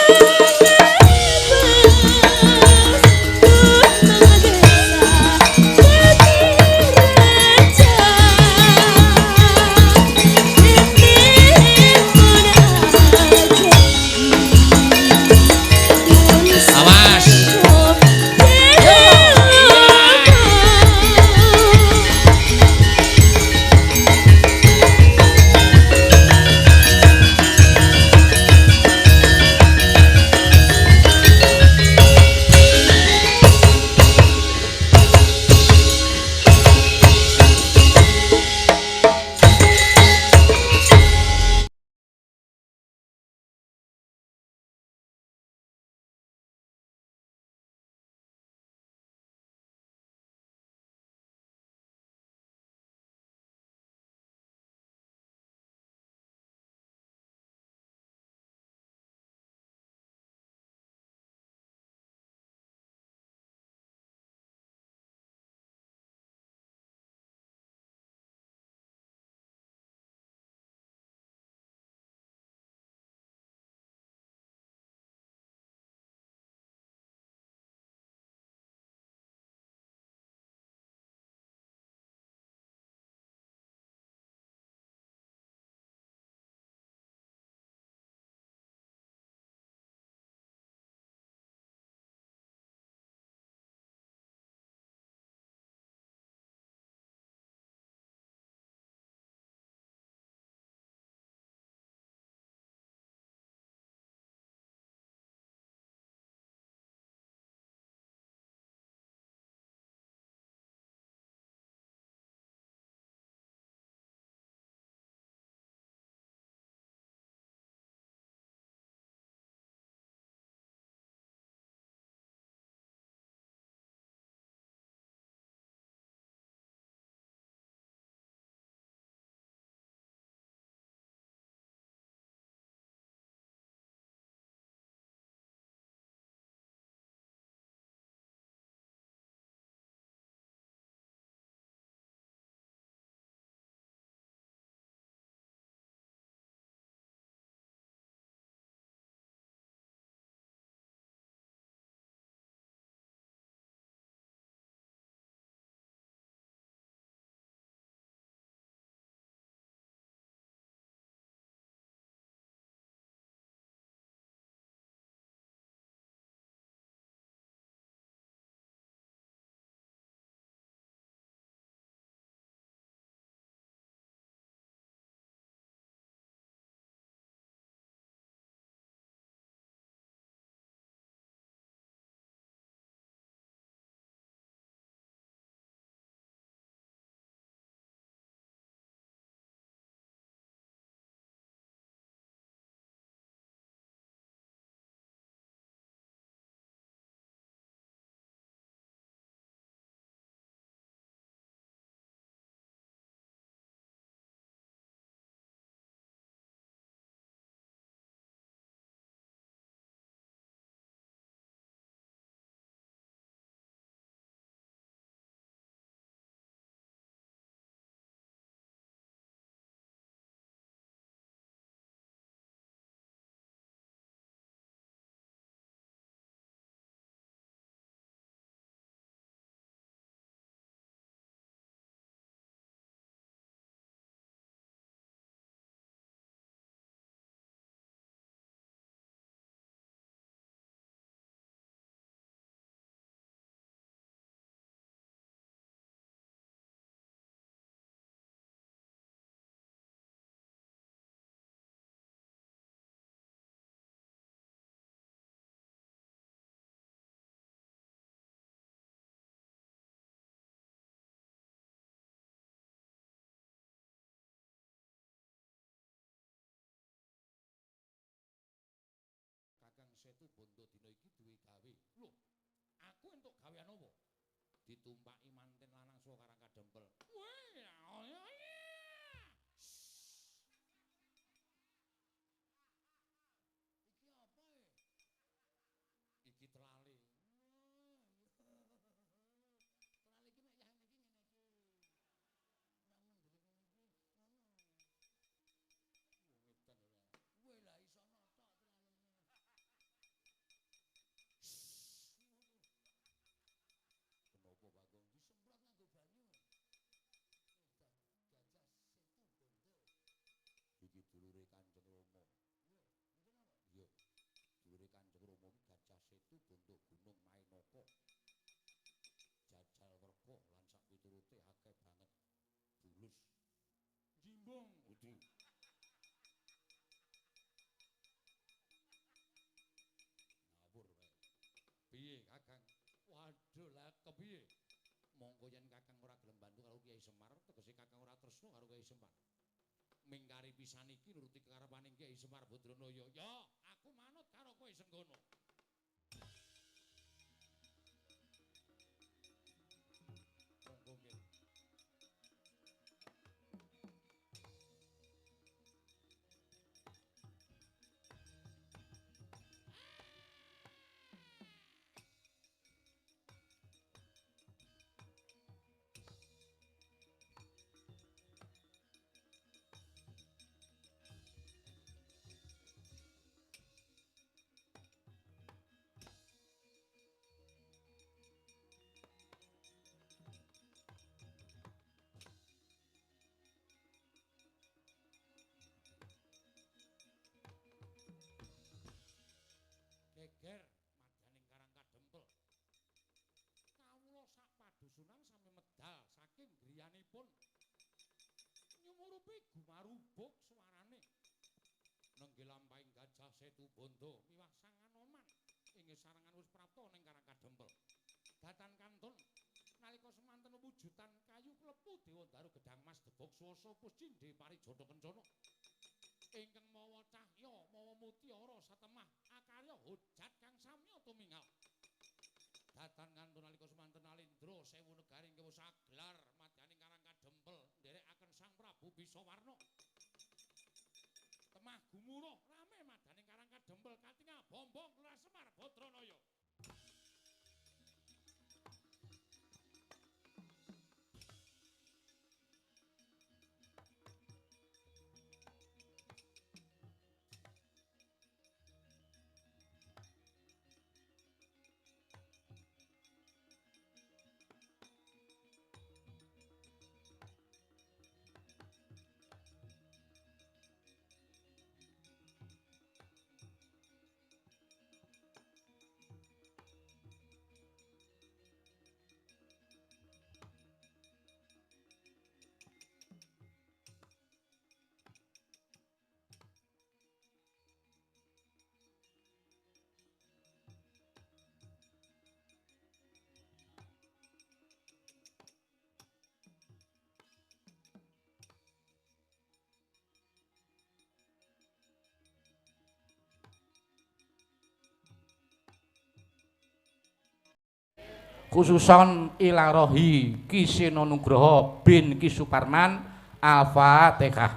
[SPEAKER 2] Gawean apa? Ditumpaki manten lanang saka Karang Kadempel. Iki apa e? Iki telale. Telale iki nek yah ngene iki ngene iki. Ora mendele ngene iki ngono. Wong edan ora. Kowe lah iso notok telale ngene. Kenapa Bagong disemprot nganggo banyu? Edan Gajah Setu Bondo. Iki dulure Kanjeng Rama. Iya, iki napa? Iya. Dulure Kanjeng Rama iki Gajah Setu Bondo Gunung Mainaka. Jajal werka lan sak piturute akeh banget bulus. Jimbung kudu. Ngawur wae. Piye Kakang? Waduh lah kepiye? Monggo yen Kakang ora gelem bantu karo Kyai Semar, tegese Kakang ora tresna karo Kyai Semar. Mingkari pisan iki nuruti kekarepaning Kyai Semar Badranaya. Ya, aku manut karo kowe Senggono. Monggo nggih. Geger madyaning Karang Kadempel. Kawula sak padusunan sami medal saking griyanipun. Nyumurupi gumarubuk swarane. Nenggih lampahing Gajah Setu Bondo miwah Sang Anoman inggih sarengan wis prapta ning Karang Kadempel. Datan kantun nalika semanten wujudan kayu klepu Dewandaru gedhang mas debog swasa puscindhe parijata kencana. Ingkang mawa cahya mawa mutiara satemah akarya hojat kang samya tumingal. Datan kantun nalika semanten Alindra sewu negari ingkang wis aglar madyaning Karang Kadempel nderekaken Sang Prabu Bisawarna. Temah gumuruh rame madyaning Karang Kadempel katingal bombong Lurah Semar Badranaya.
[SPEAKER 5] Khususon ilarohi Ki Seno Nugroho bin Ki Suparman. Al-Fatihah.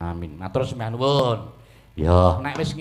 [SPEAKER 5] Amin. Matur sembah nuwun. Ya, nek wis